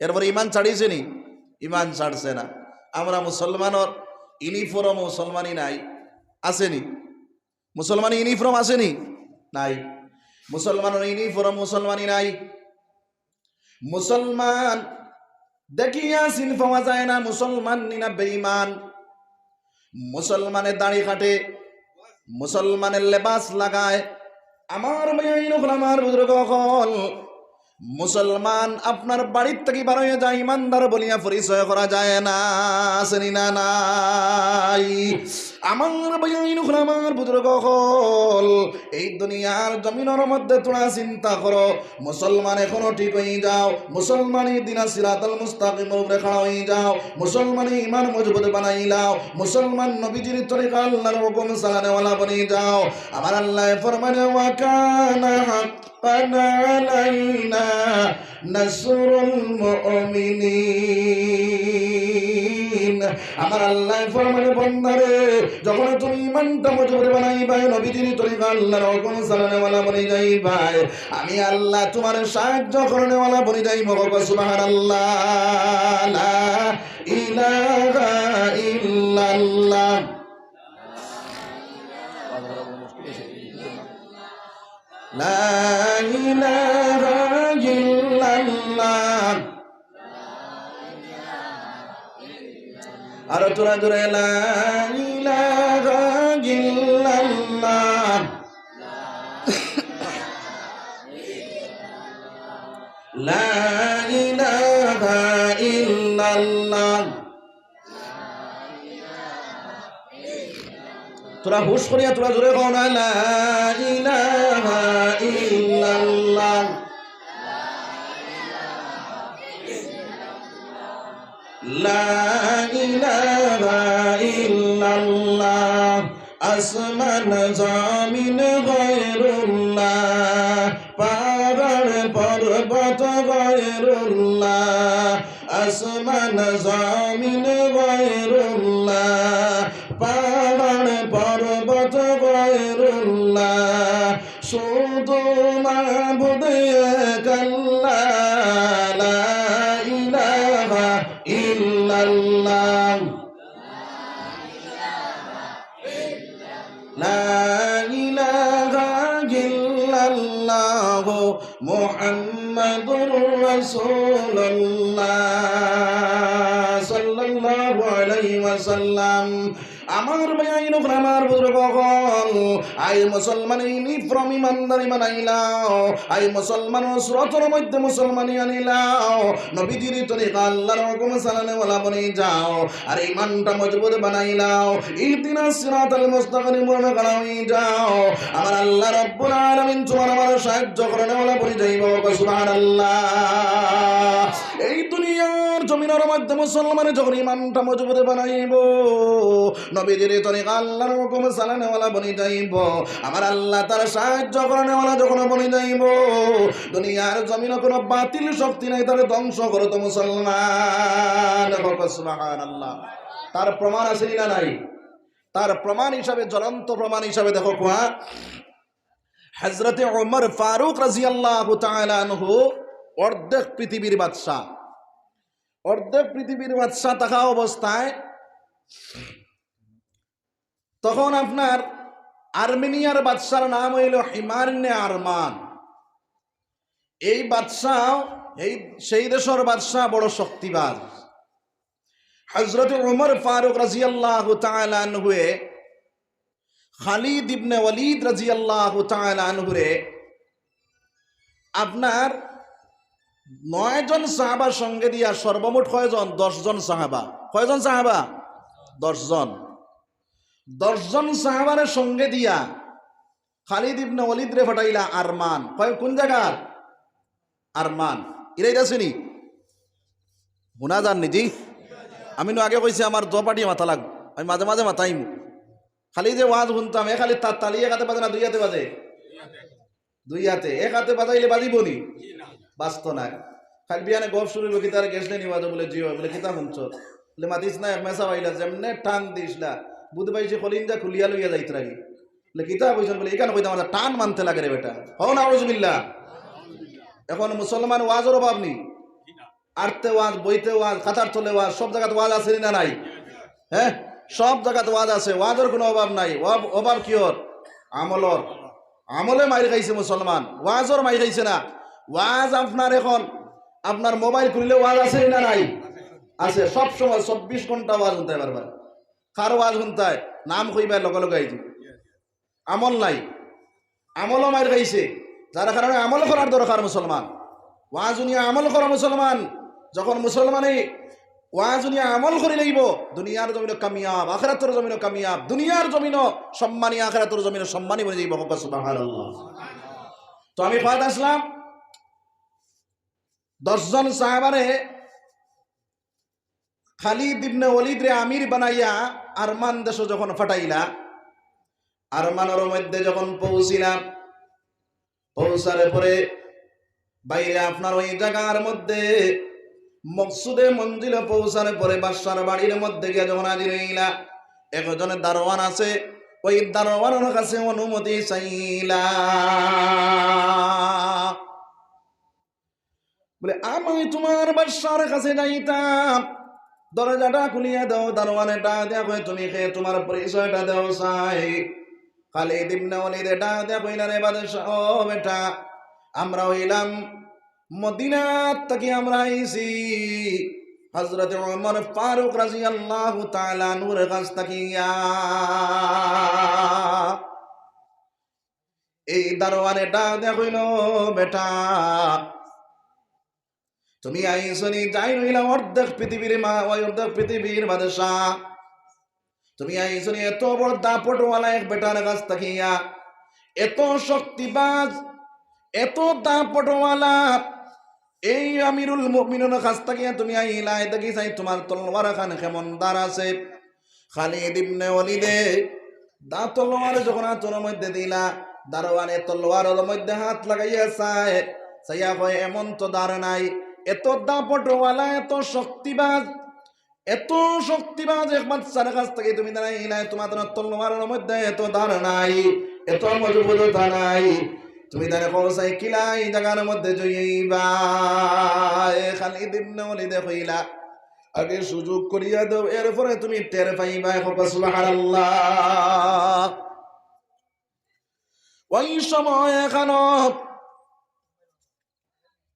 এরপরে ইমান ছাড়িছে নি? ইমান ছাড়ছে না। আমরা মুসলমানর ইউনিফর্ম মুসলমানি নাই, আছে নি? মুসলমানি ইউনিফর্ম আছে নি? নাই। মুসলমানর ইউনিফর্ম মুসলমানি নাই। মুসলমান দেখিয়া চিন পাওয়া যায় না মুসলমান নি না বেঈমান। মুসলমানে দাড়ি কাটে, মুসলমানে লেবাস লাগায়। আমার ভাইয়াইন অকল, আমার বুজুর্গ অকল, মুসলমান আপনার বাড়ির থাকি বার অইয়া যায়, ইমানদার বলিয়া পরিচয় করা যায় না, আছে নি না নাই? আমার ভাইয়াইন অকল, আমার বুজুর্গ অকল, এই দুনিয়ার জমিনর মধ্যে তোরা চিন্তা করো, মুসলমান এখনো ঠিক অই যাও, মুসলমানি দিনা সিরাতাল মুস্তাকিমর উপরে খাড়া অই যাও, মুসলমানি ইমান মজবুত বানাই লাও, মুসলমান নবীজির তরিকা আল্লাহর হুকুম চালানেওয়ালা বনি যাও। আমার আল্লাহ ফরমানে, "ওয়া কানা হাক্কান আলাইনা নাসরুল মুমিনিন।" আমার আল্লাহ ফরমানে, "বন্দারে, যখন তুমি ইমানটা মজবুত বানাইবায়, নবীজির তরিকা আল্লাহর হুকুম চালানেওয়ালা বনি যাইবায়, আমি আল্লাহ তোমার সাহায্য করনেওয়ালা বনি যাইমু।" কও সুবহানাল্লাহ। লা ইলাহা ইল্লাল্লাহ। লা ইলাহা ইল্লাল্লাহ। আরো জোরে জোরে, লা ইলাহা ইল্লাল্লাহ। লা ইলাহা ইল্লাল্লাহ। তোরা হুশ করিয়া তোরা জোরে কও না, লা ইলাহা ইল্লাল্লাহ। লা ইলাহা ইল্লাল্লাহ। আসমান জমিন গয়রুল্লাহ, পাহাড় পর্বত গয়রুল্লাহ, আসমান জমিন গয়রুল্লাহ, পাহাড় পর্বত গয়রুল্লাহ, শুধু মাবুদ এক আল্লাহ, লা ইলাহা ইল্লাল্লাহ। লা ইলাহা ইল্লাল্লাহ মুহাম্মাদুর রাসূলুল্লাহ সাল্লাল্লাহু আলাইহি ওয়াসাল্লাম। আমার ভাইয়াইন অকল, আমার বুজুর্গ অকল, আই মুসলমানি ইউনিফর্ম ইমানদারি বানাইলাও, আই মুসলমানর সুরতর মধ্যে মুসলমানি আনিলাও, নবীজির তরিকা আল্লাহর হুকুম চালানেওয়ালা বনি যাও, আর ইমানটা মজবুত বানাইলাও, ইহদিনাস সিরাতাল মুস্তাকিমর উপরে খাড়া অই যাও। আমার আল্লাহ রাব্বুল আলামিন তোমার আমার সাহায্য করনেওয়ালা বনি যাইবো। কও সুবহানাল্লাহ। এই দুনিয়ার জমিনর মধ্যে মুসলমানে যখন ইমানটা মজবুত বানাইবো, নবীজির তরিকা আল্লাহর হুকুম চালানেওয়ালা বনি যাইবো, আমার আল্লাহ তার সাহায্য করনেওয়ালা যখন বনি যাইবো, দুনিয়ার জমিনো কোনো বাতিল শক্তি নাই তারে ধ্বংস করতো। মুসলমান, কও সুবহানাল্লাহ। তার প্রমাণ আছে নি না নাই? তার প্রমাণ হিসাবে, জ্বলন্ত প্রমাণ হিসাবে দেখো কুয়া, হযরতে ওমর ফারুক রাদিয়াল্লাহু তাআলা আনহু অর্ধেক পৃথিবীর বাদশা, অর্ধেক পৃথিবীর বাদশা থাকা অবস্থায় তখন আপনার আর্মেনিয়ার বাদশার নাম অইলো হিমার ইবনে আরমান। এই বাদশা, এই, সেই দেশর বাদশা বড় শক্তিবাজ। হযরতে ওমর ফারুক রাদিয়াল্লাহু তাআলা আনহুয়ে খালিদ ইবনে ওয়ালিদ রাদিয়াল্লাহু তাআলা আনহুরে আপনার নয় জন সাহাবা সঙ্গে দিয়া সর্বমোট কয়জন? দশ জন সাহাবা। কয়জন সাহাবা? দশ জন। দশ জন সাহাবারে সঙ্গে দিয়া খালিদ ইবনে ওয়ালিদরে পাঠাইলা আরমান। কয়, কোন জাগাত? আরমান। ইরা ইরা চিনি? হুনা যার নি জি? আমি নু আগে কইছি আমার দোপাটি মাথা লাগবো, আমি মাঝে মাঝে মাথাইমু। খালি যে ওয়াজ হুনতাম, এ খালি তার তালি এক আতে বাজে না দুই আতে বাজে? দুই আতে। এক আতে বাজাইলে বাজিবো নি? বাজতো নায়। খালি বিয়ানে গপ শুরু অইবো, কিতার গেছলে নি ওয়াজো? বলে, "জি অয়।" বলে, "কিতা হুনছো?" বলে, "মাতিস না, এক মেসা পাইলা, যেমনে টান দিছলা, বুধ বাইশে কলিঞ্জা খুলিয়া লইয়া যাইত রাগি।" বলে, "কিতা কইছন?" বলে, "ইখান কইতাম, আমরা টান মানতে লাগে রে বেটা।" হও না, আউযুবিল্লাহ। এখন মুসলমান ওয়াজর অভাব নি? আটতে ওয়াজ, বইতে ওয়াজ, খাতার তলে ওয়াজ, সব জাগাত ওয়াজ আছে নি না নাই? হ্যাঁ, সব জাগাত ওয়াজ আছে, ওয়াজর কোনো অভাব নাই। অভাব, অভাব কিওর? আমলর। আমলে মাইর খাইছে মুসলমান, ওয়াজর মাইর খাইছে না। ওয়াজ আপনার এখন আপনার মোবাইল খুললে ওয়াজ আছে না নাই? আছে। সব সময় চব্বিশ ঘন্টা ওয়াজ হুনতায় পারবা। কার ওয়াজ হুনতায়? নাম কইবায়, লগে লগে আইযিবো। আমল নাই, আমলও মাইর খাইছে, যার কারণে আমল করার দরকার মুসলমান। ওয়াজ হুনিয়া আমল করা মুসলমান। যখন মুসলমানে ওয়াজ হুনিয়া আমল করি লইবো, দুনিয়ার জমিনও কামিয়াব, আখিরাতর জমিনও কামিয়াব, দুনিয়ার জমিনও সম্মানী, আখিরাতর জমিনও সম্মানী বনি যাইবো। কউক্কা সুবহানাল্লাহ। তো আমি কওয়াত আছলাম, দশ জন সাহাবারে খালিদ ইবনে ওলিদরে আমির বানাইয়া আরমান দেশো যখন পাঠাইলা, আরমানর মধ্যে যখন পৌঁছিলা, পৌঁছার পরে বাইরে আপনার ওই জাগার মধ্যে মকসুদে মঞ্জিলো পৌঁছার পরে বাদশার বাড়ির মধ্যে গিয়া যখন হাজির অইলা, একজন দারোয়ান আছে, ওই দারোয়ানর কাছে অনুমতি চাইলা। বলে, "আমি তুমার বাদশার কাছে যাইতাম, দরজাটা খুলিয়া দেও।" দারোয়ানে ডাক দিয়া কয়, "তুমি কে? তুমার পরিচয়টা দেও চাই।" খালিদ ইবনে ওলিদে ডাক দিয়া কইলা, "রে বাদশা, ও বেটা, আমরা অইলাম মদিনাত থাকি আমরা আইছি হযরত ওমর ফারুক রাদিয়াল্লাহু তাআলা আনহুর কাছ থাকিয়া।" এই দারোয়ানে ডাক দিয়া কইল, "বেটা, তুমি আইছো নি, যাই রইলা অর্ধেক পৃথিবীর মা, ওই অর্ধেক পৃথিবীর বাদশা। তুমি আইছো নি এত বড় দাপটওয়ালা এক বেটার কাছ থাকিয়া, এত শক্তিবাজ, এত দাপটওয়ালা, এই আমিরুল মুমিনিনর কাছ থাকিয়া তুমি আইলায়, দেখি চাই তুমার তলোয়ার খান কেমন ধার আছে।" খালিদ ইবনে ওলিদে দা তলোয়ার যখন আতর মধ্যে দিলা, দারোয়ানে তলোয়ারর মধ্যে হাত লাগাইয়া চায়, চাইয়া কয়, "এমন তো ধার নাই, এত দাপটওয়ালা, এত শক্তিবাজ, এত শক্তিবাজ এক বাদশার কাছ থাকি তুমি দাঁড়াইলায়, তুমার তলোয়ারর মধ্যে এত ধার নাই, এত মজবুততা নাই, তুমি তারে কও চাই কিলা ই জাগার মধ্যে জইবায়?" খালিদ ইবনে ওলিদে কইলা, "আগে সুযোগ করিয়া দেও, এরপরে তুমি টের পাইবায়।" কউক্কা সুবহানাল্লাহ। ওই সময় এখানো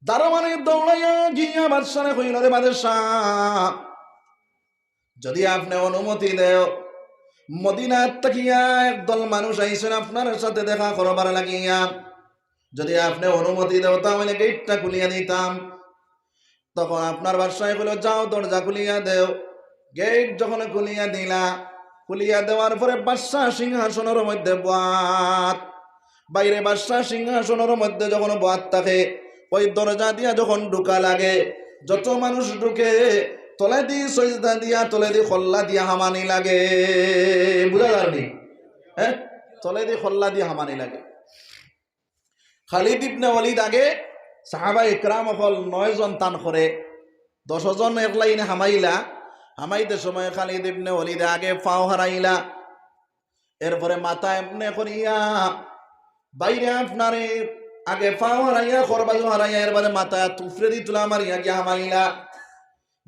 দারোয়ানে দৌড়াইয়া গিয়া বাদশারে কইল, "রে বাদশা, যদি আপনে অনুমতি দেও, মদিনাত থাকিয়া একদল মানুষ আইছইন আপনার সাথে দেখা করবার লাগিয়া। যদি আপনে অনুমতি দেও, তাহলে গেটটা খুলিয়া দিতাম।" তখন আপনার বাদশায় কইল, "যাও, দরজা খুলিয়া দেও।" গেট যখন খুলিয়া দিলা, খুলিয়া দেওয়ার পরে বাদশা সিংহাসনর মধ্যে বওয়াত, বাইরে বাদশা সিংহাসনর মধ্যে যখন বওয়াত থাকে, ওই দরজা দিয়া যখন ঢুকা লাগে, যত মানুষ ঢুকে, তলেদি সইজদা দিয়া, তলেদি কল্লা দিয়া হামানি লাগে। বুঝা যার নি? হ্যাঁ, তলেদি কল্লা দিয়া হামানি লাগে। খালিদ ইবনে ওলিদ আগে, সাহাবা ইকরাম অকল নয় জন তান করে, দশ জন এক লাইনে হামাইলা। হামাইতে সময় খালিদ ইবনে ওলিদ আগে পাও হারাইলা, এরপরে মাথা এমনে করিয়া বাইরে আপনারে আগে পাও হারাইয়া, করবাজু হারাইয়া, এরপরে মাথা তুফরেদি তুলা মারিয়া গিয়া হামাইলা।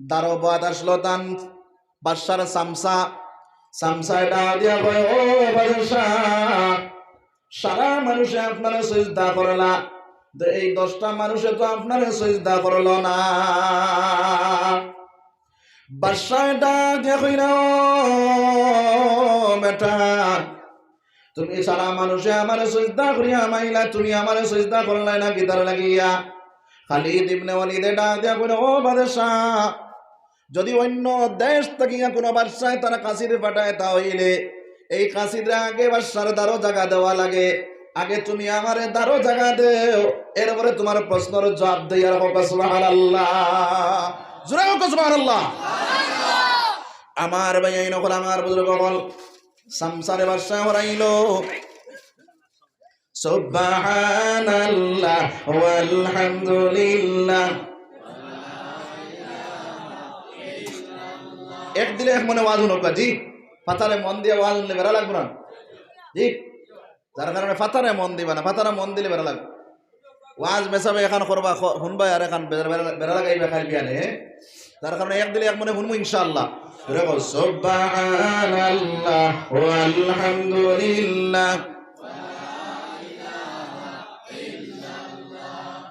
দারো বওয়াত আছলো তান বাদশার চামচা। চামচায় ডাক দিয়া কয়, "ও বাদশা, সারা মানুষে আপনারে সইজদা করলা, তো এই দশটা মানুষে তো আপনারে সইজদা করলো না।" বাদশায় ডাক দিয়া কইলা, "ও বেটা, তুমি সারা মানুষে আমারে সইজদা করিয়া হামাইলা, তুমি আমারে সইজদা করলায় না কিতার লাগিয়া?" খালিদ ইবনে ওলিদে ডাক দিয়া কইল, "ও বাদশা, যদি অন্য দেশ থাকিয়া কোনো বাদশায় তার কাসিদ পাঠায়, তা অইলে এই কাসিদরে আগে বাদশার দারো জাগা দেওয়া লাগে। আগে তুমি আমারে দারো জাগা দেও, এরপরে তুমার প্রশ্নর জবাব দেই।" আর কউক্কা সুবহানাল্লাহ, জোরে কউক্কা সুবহানাল্লাহ। আমার ভাইয়াইন অকল, আমার বুজুর্গ অকল, চামচারে বাদশা হরাইলো। সুবহানাল্লাহ ওয়ালহামদুলিল্লাহ। এক দিলে এক মনে ওয়াজ হুনউক্কা, জি। ফাতারে মন দিয়া ওয়াজ হুনলে বেড়া লাগবো না, জি। যার কারণে ফাতারে মন দিবা না, ফাতারে মন দিলে বেড়া লাগবো। ওয়াজ মেসাবে এখান করবা, খ-, হুনবা আর এখান বেড়া, বেড়া, বেড়া লাগাইবা খাইল বিয়ানে, হ্যাঁ? যার কারণে এক দিলে এক মনে হুনমু ইনশাআল্লাহ। জোরে কও, সুবহানাল্লাহ ওয়ালহামদুলিল্লাহ।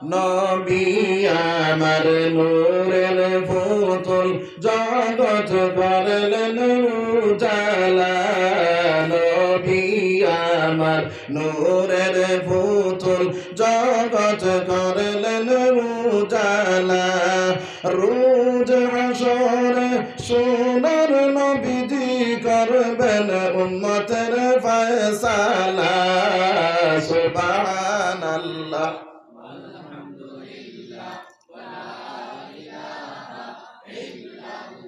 নবী আমার নূরের পুতুল, জগৎ করলেন উজালা। নবী আমার নূরের পুতুল, জগৎ করলেন উজালা। রোজ হাশরে সোনার নবীজি করবেন উম্মতের ফয়সালা। সুবহানাল্লাহ।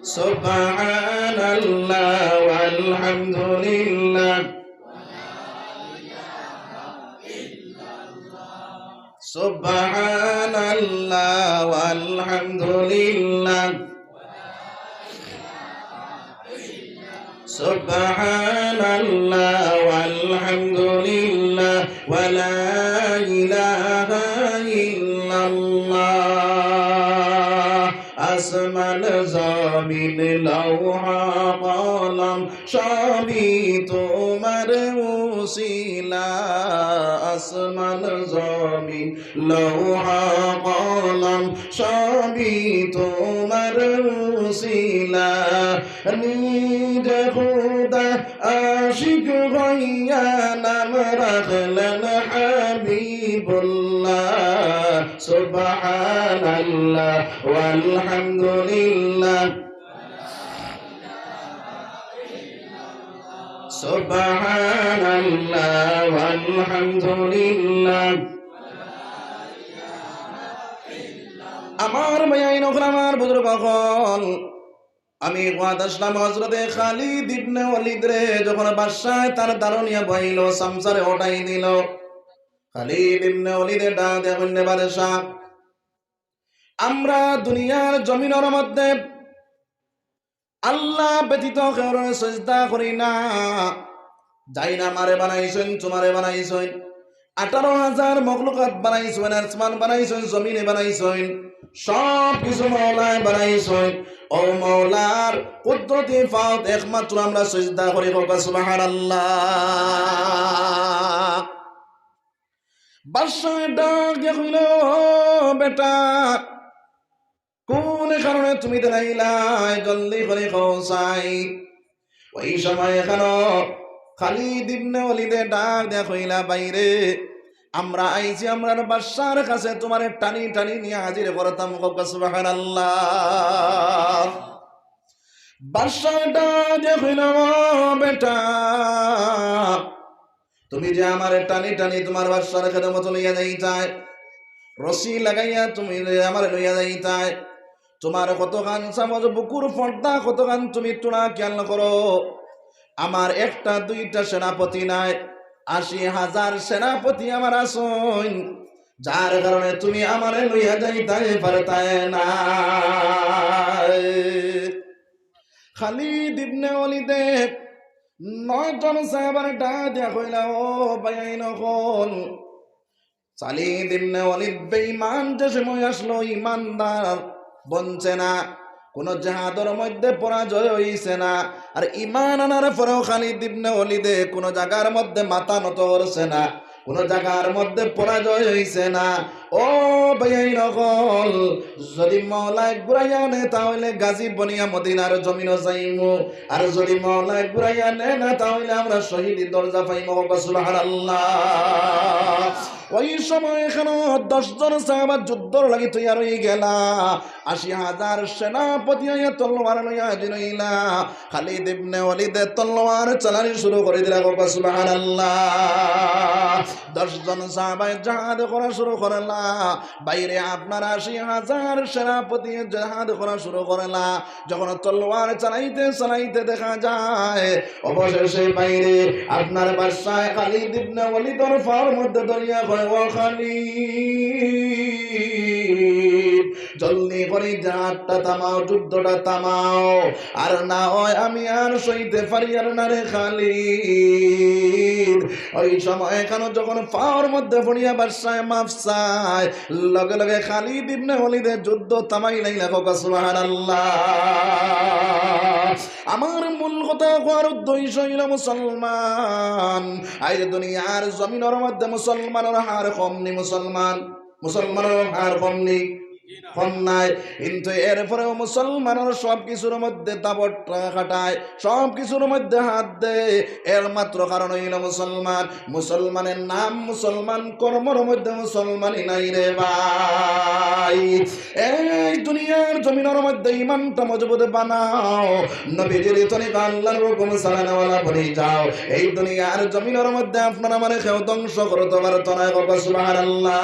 সুবহানাল্লাহ ওয়ালহামদুলিল্লাহ। সুবহানাল্লাহ ওয়ালহামদুলিল্লাহ। সুবহানাল্লাহ ওয়ালহামদুলিল্লাহ ওয়ালা ইলাহা ইল্লাল্লাহ। আসমান জমিন লৌহ কলম সবই তোমার উসিলা। আসমান জমিন লৌহ কলম সবই তোমার উসিলা। নিজে খুদা আশিক হইয়া নাম রাখলেন হাবিবুল্লাহ। সুবহানাল্লাহ ওয়ালহামদুলিল্লাহ। সুবহানাল্লাহ ওয়ালহামদুলিল্লাহ। আমার ভাইয়াইন অকল, আমার বুজুর্গ অকল, আমি কওয়াত আছলাম হযরতে খালিদ ইবনে ওয়ালিদরে যখন বাদশায় তার দারো নিয়া বওয়াইলো, সামসারে উঠাই দিলো। খালিদ ইবনে ওয়ালিদে ডাক দিয়া কইন, বাদশা, আমরা দুনিয়ার জমিনর মধ্যে আল্লাহ ব্যতীত কেউরে সিজদা করি না। যাইন আমারে বানাইছইন, তুমারে বানাইছইন, আঠারো হাজার মখলুকাত বানাইছইন, আসমান বানাইছইন, জমিনে বানাইছইন, সব কিছু মওলায় বানাইছইন। অউ মওলার কুদরতি পাওত একমাত্র আমরা সিজদা করি। কউক্কা সুবহানাল্লাহ। বাদশায় ডাক দিয়া কইল, "ও বেটা, কোন কারণে তুমি দাঁড়াইলায়? জলদি করি কও চাই।" ওই সময় এখানো খালিদ ইবনে ওয়ালিদে ডাক দিয়া কইলা, "ভাইরে, আমরা আইছি আমরার বাদশার কাছে তুমারে টানি টানি নিয়া হাজির করতাম।" কউক্কা সুবহানাল্লাহ। বাদশায় ডাক দিয়া কইলা, "ও বেটা, তুমি যে আমারে টানি টানি তুমার বাদশার খেদমতো লইয়া যাইতায়, রশি লাগাইয়া তুমি যে আমারে লইয়া যাইতায়, তুমার কতখান চামচ বুকুর পর্দা কতখান তুমি তুড়া খেয়াল করো। আমার একটা দুইটা সেনাপতি নায়, আশি হাজার সেনাপতি আমার আছইন, যার কারণে তুমি আমারে লইয়া যাইতায় পারতায় না।" খালিদ ইবনে ওয়ালিদে নয়জন সাহাবারে ডাক দিয়া কইলা, "ও ভাইয়াইন অকল, খালিদ ইবনে ওয়ালিদ বেঈমান যে সময় আছলো, ইমানদার বনছে না, কুনু জেহাদর মধ্যে পরাজয় অইছে না। আর ইমান আনার পরেও খালিদ ইবনে ওয়ালিদে কুনু জাগার মধ্যে মাথা নত করছে না, কুনু জাগার মধ্যে পরাজয় অইছে না।" ও ভাইয়াইন অকল, যদি মওলায় ঘুরাইয়া নেয়, তাহলে গাজী বনিয়া মদিনার জমিনো যাইমু। আর যদি মওলায় ঘুরাইয়া নেয় না, তাহলে আমরা শহীদি দরজা পাইমু। কউক্কা সুবহানাল্লাহ। ওই সময় এখানো দশ জন সাহাবা যুদ্ধর লাগি তৈয়ার অইগেলা। আশি হাজার সেনাপতি আইয়া তলোয়ার লইয়া হাজির অইলা। খালিদ ইবনে ওয়ালিদে তলোয়ার চালানি শুরু করি দিলা। কউক্কা সুবহানাল্লাহ। দশ জন সাহাবায় জেহাদ করা শুরু করলা। ভাইরে, আপনার আশি হাজার সেনাপতি জেহাদ করা শুরু করলা। যখন তলোয়ার চালাইতে চালাইতে দেখা যায়, অবশেষে ভাইরে আপনার বাদশায় খালিদ ইবনে ওয়ালিদর পাওর মধ্যে ধরিয়া কয়, "ও খালিদ, জলদি করি জেহাদটা থামাও, যুদ্ধটা থামাও, আর না অয় আমি আর সইতে পারিয়ার না রে খালিদ।" ওই সময় এখানো যখন পাওর মধ্যে পড়িয়া বাদশায় মাফ চায়, লগে লগে খালিদ ইবনে ওয়ালিদে যুদ্ধ থামাইলাইলা। কউক্কা সুবহানাল্লাহ। আমার মূল কথা কওয়ার উদ্দেশ্য অইলো মুসলমান, আইজ দুনিয়ার জমিনর মধ্যে মুসলমানর হার কম নি মুসলমান? মুসলমানর হার কম নি? কম নাই। কিন্তু এরপরেও মুসলমানর সব কিছুর মধ্যে দাপট খাটায়, সব কিছুর মধ্যে হাত দেয়। এর মাত্র কারণ অইলো মুসলমান। মুসলমানের নাম মুসলমান, কর্মর মধ্যে মুসলমানি নাই রে ভাই। এই দুনিয়ার জমিনর মধ্যে ইমানটা মজবুত বানাও, নবীজির তরিকা আল্লাহর হুকুম চালানেওয়ালা বনি যাও। এই দুনিয়ার জমিনর মধ্যে আপনারা আমারে কেউ ধ্বংস করতে পারতো নায়। কও সুবহানাল্লাহ।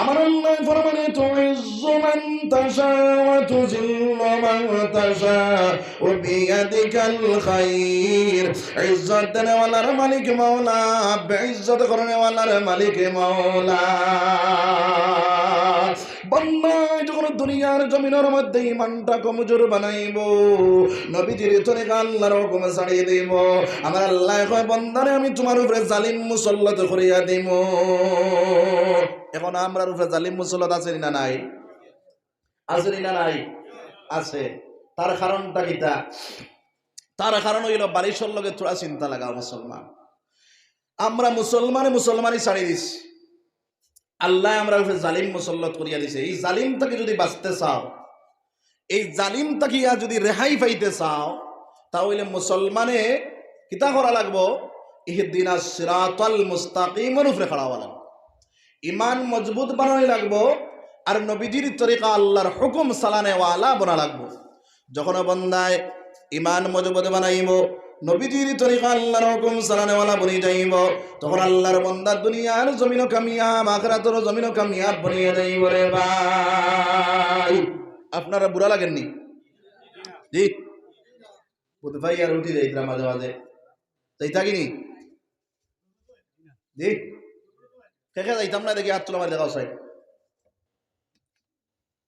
আমার আল্লাহ ফরমানে, তুইজ্জু মান তাশা ওয়া তুযিল্লু মান তাশা বিয়াদিকাল খাইর। ইজ্জত দেনেওয়ালার মালিক মওলা, বেইজ্জত করনেওয়ালার মালিক মওলা। বান্দা যখন দুনিয়ার জমিনর মধ্যে ইমানটা কমজোর বানাইবো, নবীজির তরিকা আল্লাহর হুকুম ছাড়ি দিবো, আমার আল্লায় কয়, বান্দারে আমি তুমার উপরে জালিম মুসল্লত করিয়া দিমু। এখন আমরার উপরে জালিম মুসল্লত আছে নি না নাই? আছে নি না নাই? আছে। তার কারণটা কিতা? তার কারণ অইলো বারিশর লগে থুড়া চিন্তা লাগাও মুসলমান। আমরা মুসলমানে মুসলমানি ছাড়ি দিছি, আল্লায় আমরার উপরে জালিম মুসল্লত করিয়া দিছে। এই জালিম থাকি যদি বাঁচতে চাও, এই জালিম থাকিয়া যদি রেহাই পাইতে চাও, তা অইলে মুসলমানে কিতা করা লাগবো? ইহদিনাস সিরাতাল মুস্তাকিমর উপরে খাড়া অওয়া লাগবো। ইমান মজবুত বানানি লাগবো, আর নবীজির তরিকা আল্লাহর হুকুম চালানেওয়ালা বনা লাগবো। যখন বন্দায় ইমান মজবুত বানাইবো, নবীজির তরিকা আল্লাহর হুকুম চালানেওয়ালা বনি যাইবো, তখন আল্লাহর বন্দা দুনিয়ার জমিনও কামিয়াব, আখিরাতর জমিনও কামিয়াব বনিয়া যাইবো রে ভাই। আপনারা বুড়া লাগেননি? জি, বুধ ভাই আর উঠি যাইতরা মাঝে মাঝে, যাইতা কি নি? জি, কে কে যাইতাম না দেখি আত তুলা মারি দেখাও চাই।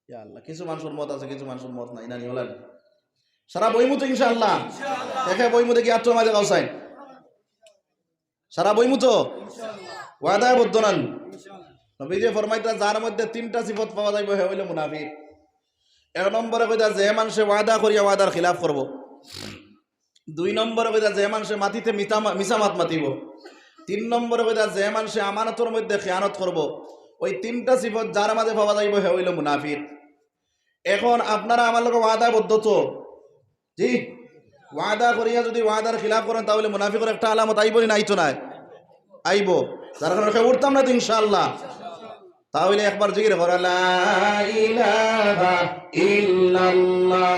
ইয়া আল্লাহ, কিছু মানুষর মত আছে, কিছু মানুষর মত নাই, না নি, অলা নি? সারা বইমু তো ইনশাআল্লাহ। কে কে বইমু দেখি আত তুলা মারি দেখাও চাই। সারা বইমু তো? ওয়াদায় বদ্ধ নান? নবীজি ফরমাইতা, যার মধ্যে তিনটা সিফত পাওয়া যাইবো, হে অইলো মুনাফিক। এক নম্বরে কইতা, যে মানষে ওয়াদা করিয়া ওয়াদার খিলাফ করবো। দুই নম্বরে কইতা, যে মানষে মাতিতে মিছা মা-, মিছা মাত মাতিবো। তিন নম্বরে কইতা, যে মানষে আমানতর মধ্যে খিয়ানত করবো। ওই তিনটা সিফত যার মাঝে পাওয়া যাইবো, হে অইলো মুনাফিক। এখন আপনারা আমার লগে ওয়াদায় বদ্ধ তো? জি, ওয়াদা করিয়া যদি ওয়াদার খিলাফ করেন, তা অইলে মুনাফিকর একটা আলামত আইবো নি না আইতো নায়? আইবো। যার কারণে কেউ উঠতাম না তো ইনশাআল্লাহ। তা অইলে একবার জিকির করো, লা ইলাহা ইল্লাল্লাহ।